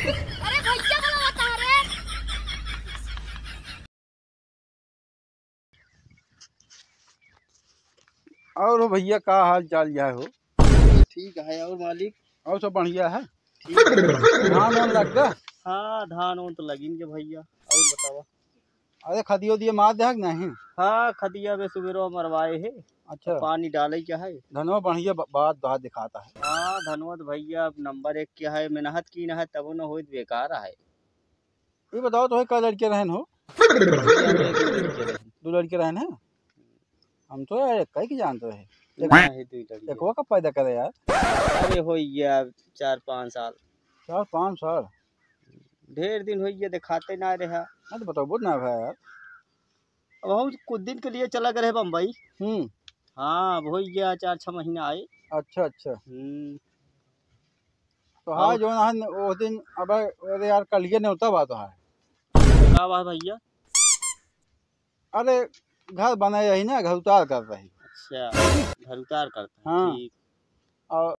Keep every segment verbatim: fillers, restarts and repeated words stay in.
अरे भैया बोलावत है रे। और हो भैया, का हाल चाल या हो? ठीक है। और मालिक? और सब बढ़िया है। ठीक है। धान वान लग गया? हाँ, धान वान तो लगिन के भैया। और बतावा? अरे, खदियो दिए मार दे कि नहीं? हाँ, खदिया बे सुबेरो मरवाए है। अच्छा। पानी डाले क्या है? धनवा बढ़िया ब-, बात, बात दिखाता है। हाँ, धनवा तो भैया अब नंबर एक क्या है, मेहनत की ना है, तबो न होई तो बेकार है। ये बताओ, तो कै लड़के रहन हो? दो लड़के रहन। दो लड़के रहन हैं? हम तो यार एक ही जानते रहे। एक, नहीं, दो लड़के। एकवा कब पैदा करे यार? अरे, हो गया चार पाँच साल। चार पाँच साल? ढेर दिन हो गया, दिखाते ना रहा। हाँ, तो बताओ, बहुत ना रहा यार। अब हम कुछ दिन के लिए चला गए रहे बम्बई। हम्म। हाँ, अब हो गया चार छह महीना आए। अच्छा, अच्छा। हम्म। तो हाँ, और? जो ना, वो दिन, अबे, अरे यार, कल ये न्योता बात है। का बात भैया? अरे, घर बने रही ना, घर उतार कर रही। अच्छा, घर उतार करता है, हाँ। ठीक। और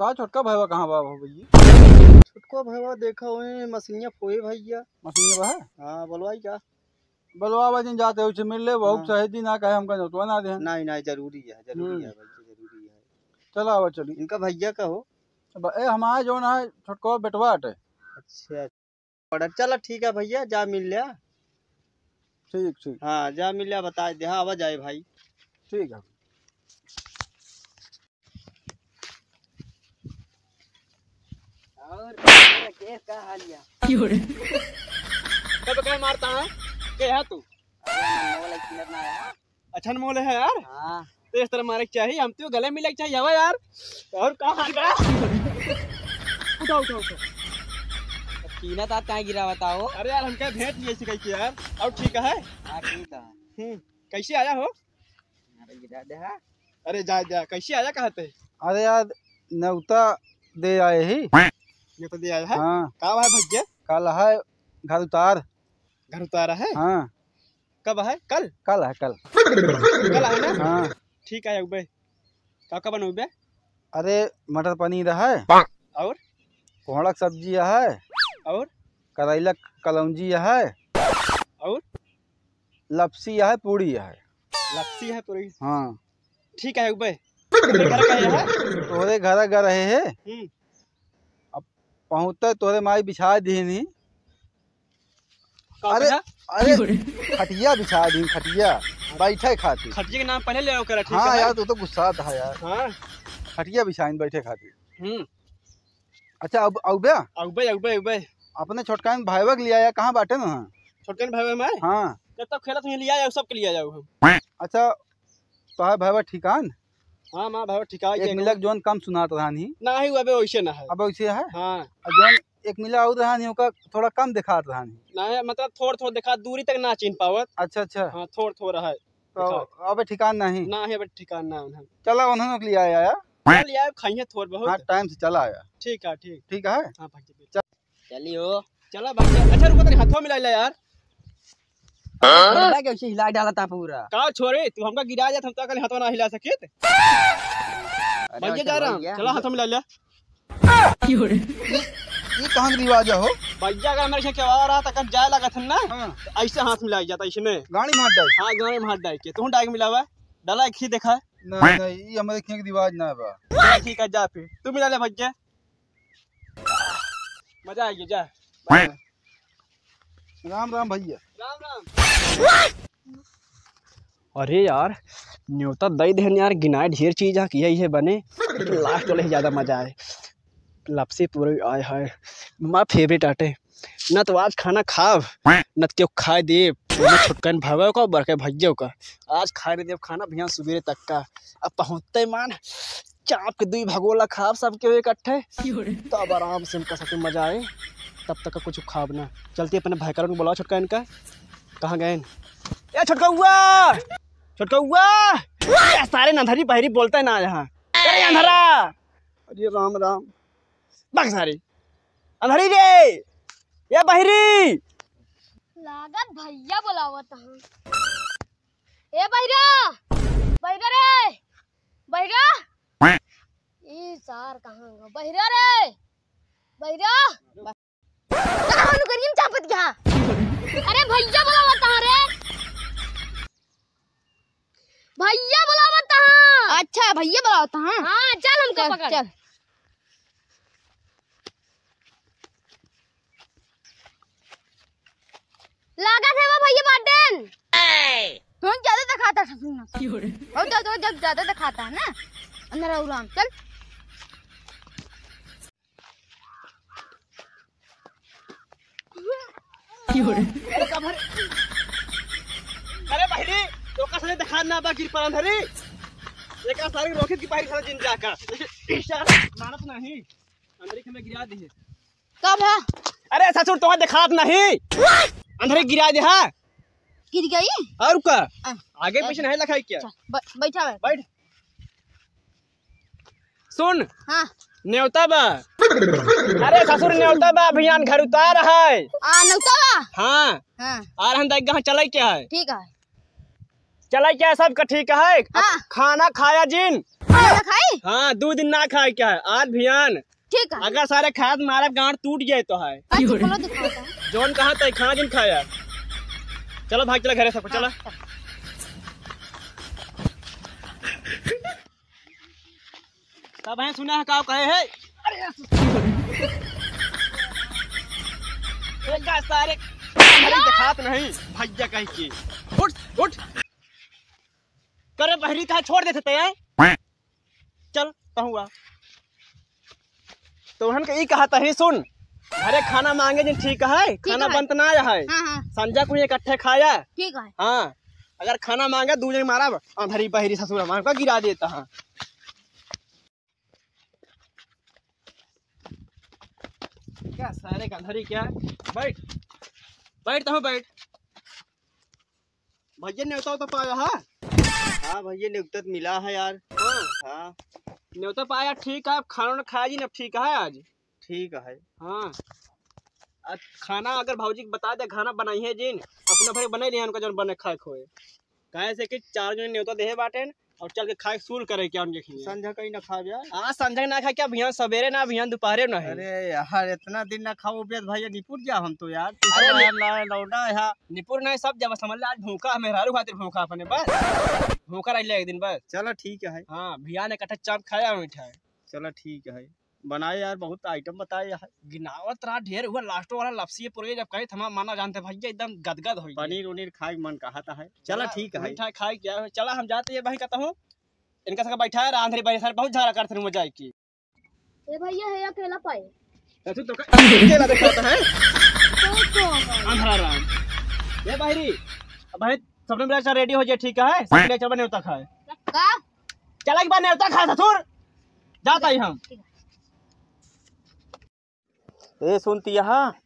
तो छोटका भैया कहाँ बा हो भैया? छोटका भैया देखा हुए मसीनिया फोए भैया। मसीनिया बा है? हाँ, बोलवाई क्या? बोलवा बा जिन जाते उसे मिल ले, बहुत हाँ। सही दिन आ कहे हमका नोतवा ना दे। नहीं, नहीं, जरूरी है, जरूरी हम्म। है भैया, जरूरी है। चला आवा चली। इनका भैया का हो? अब ए हमारे जो ना है छोटका बेटवा अटे। अच्छा। ऑर्डर। चला ठीक है भैया, जा मिल लिया। ठीक, ठीक। हाँ, जा मिल लिया, बता दे, हाँ, आवा जाए भाई। ठीक है। और केस का हाल या? क्यों रे? तब काय मारता है? के है तू? अरे, मोबाइल चिल्लत ना आया। अच्छा न मोले है यार। हाँ। तो इस तरह मारे के चाहिए, हम तो गले मिले के चाहिए हवा यार। और का हाल बा? उठा, उठा, उठा। कीना तात काहे गिरा बताओ? अरे यार, हमका भेंट लिए सिखाई के यार। और ठीक है? हाँ, ठीक है। हम्म, कैसे आया हो? अरे गिरा दे हा। अरे जा, जा, कैसे आया कहते? अरे यार, न्योता दे आए ही। ये तो दे आया है? हाँ। का है भैया? कल है घर उतार। घर उतारा है? हाँ। कब है? कल? कल है, कल। कल है ना? हाँ। ठीक है, उबे। का का बनउबे? अरे, मटर पनीर है। और? कोहड़ा के सब्जी है। और? करैला कलौंजी है। और? लपसी है, पूड़ी है। लपसी है, पूड़ी। हाँ। ठीक है, उबे। तोरे घर का है? तोरे घर का रहे है। हम्म। अब पहुँचते तोरे माई बिछा दीनी। का अरे, कहा? अरे, खटिया बिछा दी, खटिया, बैठे खातिर। खटिया के नाम पहले ले ओकरा, ठीक हाँ है? यार, तू तो गुस्सा था यार। हाँ। खटिया बिछाइन बैठे खातिर। हम्म। अच्छा, अब अउबे? अउबे, अउबे, अउबे। अपने छोटकाइन भाईवा के लिया या कहाँ बाटे ना? छोटकाइन भाईवा में? हाँ। जब तक खेलत हुई लिया जाओ, सबके लिया जाओ हम। अच्छा, तोहार भैया ठिकान? हाँ, माँ भैया ठिकान एक के मिला नो। जौन कम सुनात रहनी। नाही, वो अबे वैसे ना है। अब वैसे है? हाँ। और जौन एक मिला और रहनी, ओका थोड़ा कम दिखात रहनी। नाही, मतलब थोड़ थोड़ दिखा, दूरी तक ना चिन्ह पावत। अच्छा, अच्छा। हाँ, थोड़ थोड़ है। तो दिखात। अबे ठिकान नहीं? नाही, अबे ठिकान ना उन्हें। चला, उन्हें के लिए आया यार। चल यार, खाइए थोड़ बहुत। हाँ, टाइम से चला आया। ठीक है, ठीक। ठीक है? हाँ, भाई, चल। चलियो। चला भाई, चल। अच्छा, रुको, तनी हथवा मिला ले यार। हाँ? गर्दा के उसे हिला डाला था पूरा। का छोरे, तू हमका गिरा जात, हम तो कल हथवा ना हिला सकित। अरे, भैया अच्छा, जा रहा हूँ। भैया। चला, हथवा मिला ले। ये, ये कहाँ के रिवाज है हो? भैया, अगर मेरे से केवाड़ा रहा, तो कब जाए लगा था ना? हाँ। तो ऐसे हाथ मिला जाता, इसने। गाड़ी में हाथ डाल। हाँ, गाड़ी में हाथ डाल के। तू डाल के मिलावा। डाला एक ही देखा। नहीं, नहीं, ये हमारे खेत के रिवाज ना बा। चल, ठीक है, जा फिर। तू मिला ले भैया। मजा आ गया, जा। राम राम भैया। राम राम। अरे यार, न्योता दई देहन यार, गिनाए ढेर चीज है, किया इहे बने, लेकिन लास्ट वाले ही ज्यादा मजा आए। लपसी पूरी आय हाय, my favourite आटे। न तो आज खाना खाब, न तो केहू खाए देब। ओमे छोटकन भावे का, बड़के भैया का। आज खाए नहीं देब खाना, बिहान सुबेरे तक का। अब पहुँचते मान, चाप के दुई भगोला खाब सबके हुए इकट्ठे, तब आराम से उनका साथे मजा आए। तब तक का कुछ खाब ना। चलती अपने भाई करन को बुलाओ छोटका इनका। कहाँ गए? ए छोटका हुआ, छोटका हुआ, ए सारे अंधरी बहरी बोलता है ना यहाँ। अरे अंधरा, अरे राम राम। बक सारी। अंधरी रे, ए बहिरी। लागत भैया बुलावत हैं। ए बहिरा, बहिरा रे, बहिरा। ई सार कहाँ गो? बहिरा रे, बैरा। का होनु करियम चापत क्या? अरे भैया बोलावत ह रे। भैया बोलावत ह। अच्छा, भैया बोलावत ह। हाँ, चल हमको चल, पकड़। चल। लागत है वो भैया बाटेन। तुम ज्यादा दिखाता ससुर ना। क्यों रे? और ज्यादा, जब ज्यादा दिखाता है ना, अंदर आओ राम, चल। क्यों रे? अरे बहिरी, तो कसले दिखा ना बा गिर पर अंधरी। ये का सारी रोकित की बाहर खड़ा जिन जाकर। इशारा मानत नहीं। अंधरी के में गिरा दी है। कब है? अरे ससुर, तोहर देखात नहीं। अंधरे गिरा दे, हाँ। गिर गई? और का? हाँ। आगे पीछे नहीं लखाई क्या? अच्छा, ब-, बैठा है। बैठ। सुन। हाँ। नेवता बा। अरे ससुर, नेवता बा, अभियान घर उतार है। आ, नेवता बा? हाँ। हाँ। आ रहन दाई, कहाँ चलाई क्या है? ठीक है। चला क्या, सबका ठीक है? अब हाँ। खाना खाया जिन। खाना खाई? हाँ, दो दिन ना खाए क्या है? आज भियान। ठीक है। अगर सारे खात मारब गांड टूट जाए तो है। का चप्पलो दिखाता है? जौन कहा तय खा जिन खाया। चलो भाग चला घरे सबको, चला। हाँ, चल। तब है सुना है का कहे है? अरे यार, एका सारे अरे दिखात नहीं भैया कहीं की। उठ, उठ। करे बहरी का छोड़ देते ते हैं? चल कहूँगा। तो उहन के ई कहा तही सुन, घरे खाना मांगे जिन ठीक है, ठीक खाना है। बनत ना है। हाँ, हाँ। संझा कुछ इकट्ठे खाया। ठीक है। हाँ। अगर खाना मांगे, दू जन मारा, अंधरी बहरी ससुर मार का गिरा देता है। क्या सारे का अंधरी क्या? बैठ, बैठ तो बैठ। भैया नेवता तो पाया है? हाँ भैया, नेवता तो मिला है यार। हाँ। हाँ। नेवता पाया, ठीक है, अब खाना वाना खाया जिन, अब ठीक है आज। ठीक है। हाँ। आज खाना अगर भौजी के बता दे, खाना बनाई है जिन, अपना भरे बनाई लिया उनका जौन बने खाए खोए। काहे से कि चार जने नेवता देहे बाटेन और चल के खाए सूल करे क्या उनके खिया। संझा कहीं ना खाब यार। हाँ, संझा ना खाए क्या, भियान सवेरे ना, भियान दोपहरे ना है। अरे यार, इतना दिन ना खाओ बेद भैया, निपुर जा हम तो यार। तू अरे सब नि- यार ला-, लौंडा है। निपुर नहीं, सब जब समझ ले, आज भूखा है, मेहरारू खातिर भूखा अपने बस। भूखा रह ले एक दिन बस। चलो ठीक है। हाँ, भियान इकट्ठा चाप खाया मीठा है। चलो ठीक है। बनाए यार, बहुत item बताए यार। गिनावत रहा ढेर हुआ, last वाला लपसी पूरे जब कही थमा माना जानते भैया एकदम गदगद हो गया। पनीर उनीर खाए के मन कहा था है। चला चला, ठीक है। मीठा खाए क्या है? चला हम जाते हैं भाई कहता हूँ। इनका सबका बैठा है रांधे भाई सर, बहुत झगड़ा करते रहे जाए की। ए भैया है अकेला पाए। तो तू तो का अकेला दिखाता है। तो तो अंधारा राम। ये भाई रे, अब भाई सबने मिला ready हो जाए ठीक है? सबने चल बने होता खाए। का? चला के बाद नेवता खा ससुर, जाता ही हम। ए सुनती यहाँ,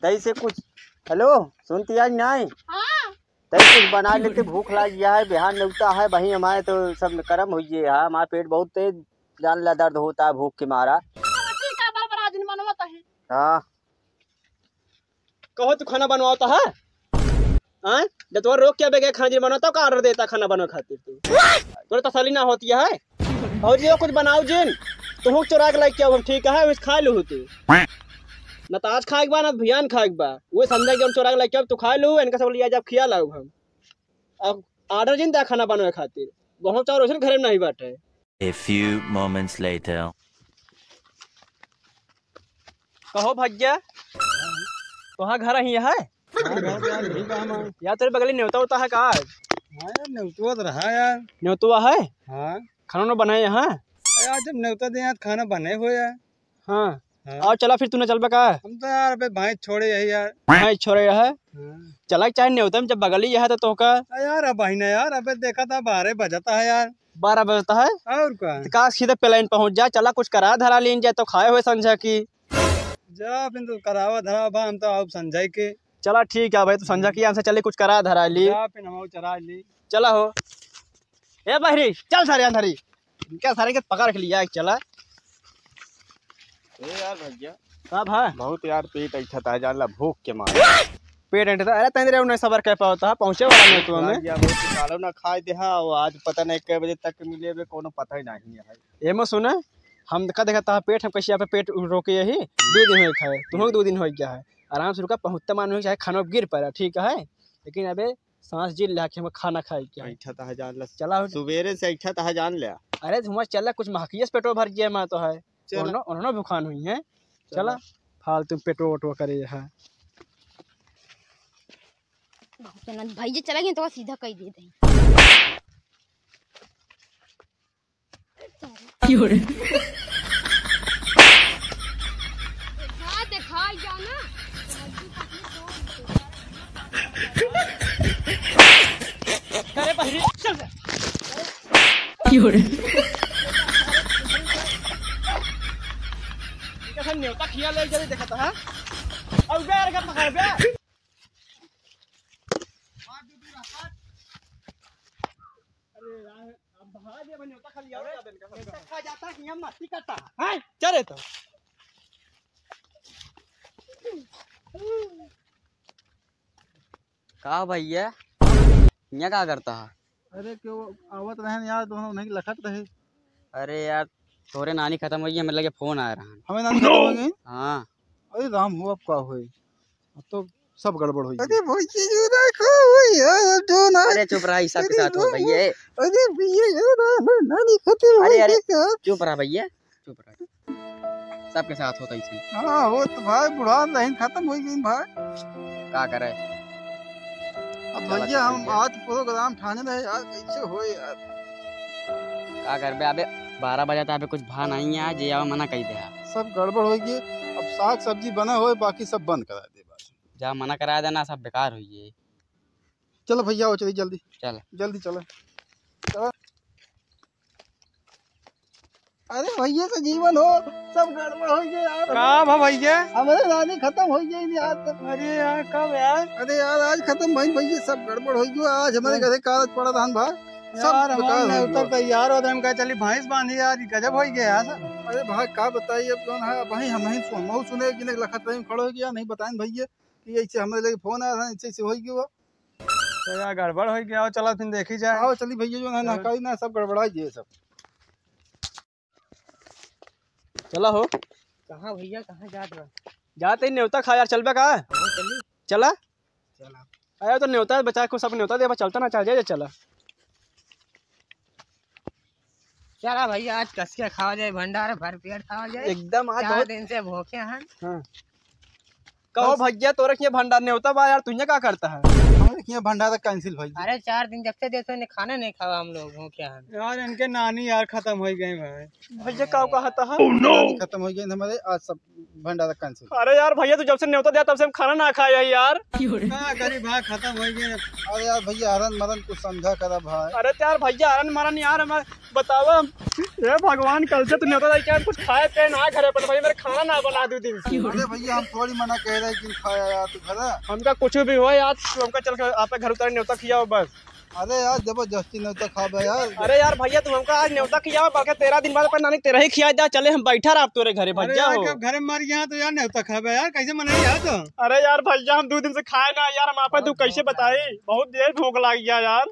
तैसे कुछ, हेलो, सुनती आज नहीं? हाँ। तैसे कुछ बना लेते, भूख लाग गया है, बिहान नेवता है, वहीं हमारे तो सब करम हुई है, हमारा पेट बहुत तेज, जान ला दर्द होता है भूख के मारा। हाँ, ठीक है, बाबा, आज दिन मनवा तो है। हाँ। कहो तू खाना बनवाता है? हाँ? जब तुम्हारा रोक क्या बेगे खाना बनवाता का order देता खाना बनवा खातिर तू? तोरे तसल्ली ना होती है? और जो कुछ बनाओ जिन, तुहूँ चोरा के लेके आओ, हम ठीक है, हम खा लू तू। न तो आज खाए के बा, न भियान खाए के बा। वो समझा कि हम चोरा के लेके आओ, तू खा लू, इनका सब लिया जब खिया लाऊ हम। अब order जिन दे खाना बनवा खातिर, बहुत चाउर वैसे घरे में नहीं बाटे। A few moments later. कहो भैया, तोहार घर ही है? हाँ, घर पे यार, यही काम है। यार, तेरे बगल में नेवता होता है का आज? हाँ यार, नेवतुआ तो रहा यार। नेवतुआ है? हाँ। खाना वाना बनाए यहाँ? अरे आज जब नेवता दे यार, खाना बने हो यार। हाँ। हाँ। और चला फिर, तू ना चलबे का? हम तो यार अबे भैंस छोड़े यही यार। भैंस छोड़े है? हाँ। चला चाहे नेवता में जब बगल ही है तो तोहका। अरे यार, अब भाई ना यार, अबे देखा था बारह बजता है यार। बारह बजता है? और का? तो का सीधे प्लेन पहुँच जा, चला कुछ करा धरा लीन जाए तो खाए हुए संझा की। जा फिर तो करावा धरा बा, हम तो अब संझा के। चला ठीक है भाई, तो संझा की हमसे चले कुछ करा धरा ली। जा फिर हम चरा ली। चला हो। ए बहरी, चल सारे अंधारी। इनका सारे के पकड़ के लिया, चला। ए यार भैया। का भा? बहुत यार पेट ऐठा था, जान ला भूख के मारे। पेट ऐठा था? अरे तंदरे उन्हें सबर कर पावता है, पहुँचे वाला नहीं तू हमें। यार, बहुत सालों ना खाए दे हा, और आज पता नहीं कै बजे तक मिले बे, कोनो पता ही नहीं है। एमो सुना, हम देखा, देखा तहार पेट, हम कैसे यहाँ पे पेट रोके यही, दो दिन हो गया है, तुमको दो दिन हो गया है, आराम से रुका, पहुँचता मान हो चाहे खाना गिर पड़ा, ठीक है, लेकिन अबे सांस जी ला के हमको खाना खाए के है। ऐठा तहा जान ला। चला हो। सुबेरे से ऐठा तहा जान ला। अरे तुम चला, कुछ महकियस पेटो भर गया, मैं तो है। चला। उन्हों-, उन्होंने भुखान हुई है। चला। चला। फालतू पेटो वोटो करे है। बहुत ना भैया चला गए तो सीधा कही दे दे। क्यों रे? देखा, देखा, या ना। अरे बहिरी, चल जा। क्यों रे? इनका सब न्योता खिया ले, जल्दी देखा था, हाँ? और बे, अरे का पकड़ बे। अरे यार, अब भाग ये बनियो, तो खाली आओ, अरे, क्या दिन का सबका? खा जाता है कि हम मस्ती करता है, हैं? चले तो। का भैया, यहाँ का करता है? अरे, क्यों आवत रहन यार, दोनों नहीं लखत रहे। अरे यार, तोरे नानी खत्म होई, हमें लगे फोन आ रहा है। हमें नानी खत्म हो गई? हाँ। अरे राम हो, अब का होई? अब तो सब गड़बड़ होई। अरे भैया, ये देखो, यार, जो ना अरे चुप रहा, हिसाब के अरे साथ हो वो, भैया। अरे भैया, ये ना, हमें नानी खत्म अरे, होई अरे, गई यार। चुप रहा भैया, चुप रहा। सबके साथ होता ही। हाँ, हो तो भाई, बुढ़ा नहीं, खत्म हो गई भाई। का करे? अब चला भैया, हम आज प्रोग्राम ठाने रहे यार, कैसे होए यार? का करबे, अबे बारह बजे तक अबे कुछ भा नहीं है, जे आवा मना कही दे। सब गड़बड़ हो गई। अब साग सब्जी बना होए, बाकी सब बंद करा दे बस। जा मना करा देना, सब बेकार होई है। चलो भैया, हो चली जल्दी। चल। जल्दी चलो। चलो। अरे भैया का जीवन हो, सब गड़बड़ हो गया यार। का भा भैया? हमारे रानी खत्म हो गई यार। अरे यार, कब यार? अरे यार, आज खत्म भई भैया, सब गड़बड़ हो गया। आज हमारे हाँ। घरे कारज पड़ा रहन भाई। सब यार, बेकार हमारे हो न्योता गया। तैयार होते, हम कहे चली भैंस बांधी यार, ये गजब हो गया यार सब। अरे भाई, का बताई अब कौन है भाई, हम ही सुन, मऊ सुने कि नहीं लखत रही खड़ो हो गया, नहीं बताएं भैया कि ऐसे हमारे लगे फोन आया था, ऐसे ऐसे हो गया। तो यार गड़बड़ हो गया, चला फिर देखी जाए। आओ चली भैया, जो है ना चलो। कहीं ना सब गड़बड़ा गया सब। चला हो। कहाँ भैया, कहाँ जात बा? जाते ही न्योता खा यार, चलबे का? हाँ, चली। चला। चला। अरे तो न्योता बचा को सब न्योता देबा, चलता ना चाह जाए, चला। चला भैया, आज कस के खावा जाए भंडार, भर पेट खावा जाए। एकदम आज चार बहुत दिन से भूखे हैं। हाँ। कहो बस। भैया, तोरे के भंडार न्योता बा यार, तू यहाँ का करता है? हमारे के भंडार cancel भैया। अरे चार दिन जब से देखो ने खाना नहीं खावा हम लोग, भूखे हैं। यार इनके नानी यार खत्म हो गए भाई। भैया का कहता है? Oh no! खत्म हो गए हमारे, आज सब भंडारा cancel। अरे यार भैया, तू जब से न्योता दिया तब से हम खाना ना खाए हैं यार। का करी भाई, खत्म हो गए। अरे यार भैया, हरन मरन कुछ समझा करा भाई। अरे तो यार भैया, हरन मरन यार, हमारे बतावा। हे भगवान, कल से तू न्योता दे के कुछ खाए पिए ना घरे पर, भाई मेरे खाना ना बना दू दिन से। अरे भैया, हम थोड़ी मना कह रहे कि खाया यार तू घर। हमका कुछ भी हो यार, तू हमका चल के आपे घर उतारे न्योता खियाओ बस। अरे यार, जबरदस्ती न्योता खाबे यार। अरे यार भैया, तू हमका आज न्योता खियाओ, बल्कि तेरह दिन बाद अपन नानी तेरह ही खिया जा, चले हम बैठा रह तोरे घरे अरे भैया यार, हो। कब घरे मर गया तो यार न्योता खाबे यार, कैसे मनाई यार तो? अरे यार भैया, हम दो दिन से खाए ना यार, हम आपे तू कैसे बताई, बहुत देर भूख लाग गया यार।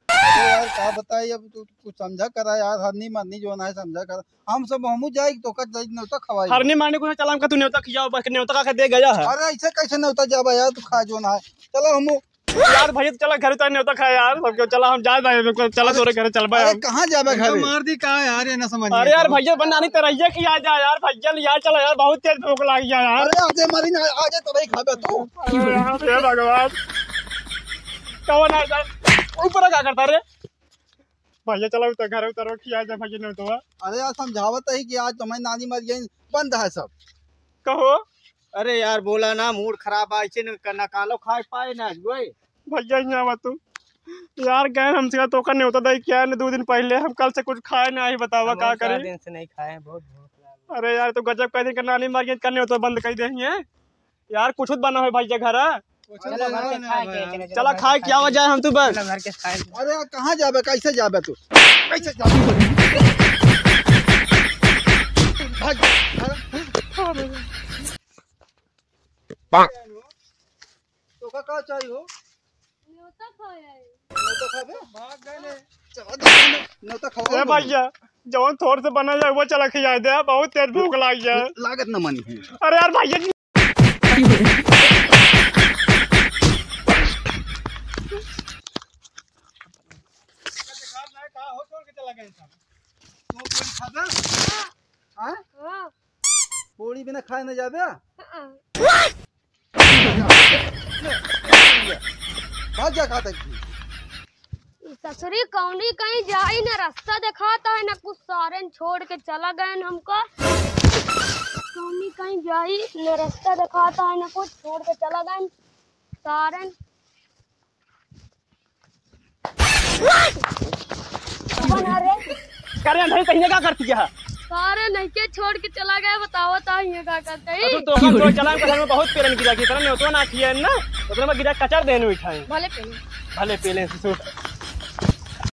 अरे यार, का बताई, अब तू कुछ समझा करा यार, हरनी मरनी जो ना है, समझा करा। हम सब हमू जाई तो का जाई न्योता खवाई। हरनी मरनी को चला, हमका तू न्योता खियाओ, बस न्योता का के दे गया है। अरे, ऐसे कैसे न्योता जाबा यार, तू खा जो ना है। चलो हमू। यार भैया, चला घर उतार न्योता खा यार, सबके चला, हम जाए भाई, चला अरे, तोरे घरे चलबा अरे, हम। कहाँ जाबे इनका घरे? मार दी का यार, ये ना समझ अरे यार भैया, बन नानी तेरा ये खिया जा यार, भैया ले यार, चला यार, बहुत तेज भूख लाग गया यार। अरे, आजे मारी ना, आजे तो नहीं खाबे तू। अरे यार, हे भगवान। कौन है सर? ऊपर का करता रे? भैया चला उतर, घर उतारो, खिया जा भैया न्योतवा। अरे यार, समझावत है कि आज तुम्हारी नानी मर गई, बंद है सब। कहो। अरे यार, बोला ना, मूड खराब है, ऐसे न, ना कालो खाए पाए ना जुए। भैया यहाँ आवा तू। यार गए हमसे तो का न्योता दे क्या ने दो दिन पहले, हम कल से कुछ खाए ना ही, बतावा हम का और चार करी। दिन से नहीं खाए हैं, बहुत भूख लगा। अरे यार, तो गजब कह दे कि नानी मर गई, का न्योता बंद कर दे हैं। यार कुछ बना है भैया घर। चलो घर के खाए के, चलो, चलो चला घर खाए के खियावा जाए हम तू बस। चलो घर के खाए के। अरे कहाँ जाबे, कैसे जाबे तू? कैसे जाबे? भाग। तोका का चाहिए हो? न्योता खाबे? भाग गए। चला दे, न्योता खावा ए भैया, जवन थोर से बना जाए, वो चला खिया दे, बहुत तेज भूख लाग जाए। लागत न मानी है। अरे यार भैया जी। तू पूरी खाबे? हाँ? हाँ। पूरी बिना खाए न जाबे? हाँ। भाग जा, कहा तक थी? ससुरी कौनी कहीं जाई, न रास्ता देखाता है, न कुछ, सारेन छोड़ के चला गए हमको। कौनी कहीं जाई, न रास्ता देखाता है, न कुछ, छोड़ के चला गए सारेन। कौन है रे? करे नहीं, तहिने का करती है? सारे नहीं के छोड़ के चला गया, बताओ तो ये का करते ही? अरे तो हम तो चला के घर में बहुत पेलन गिरा की तरह न्योतो ना किया है ना, तो मैं गिरा कचर देने उठाए। भले पेले। भले पेले ससुर।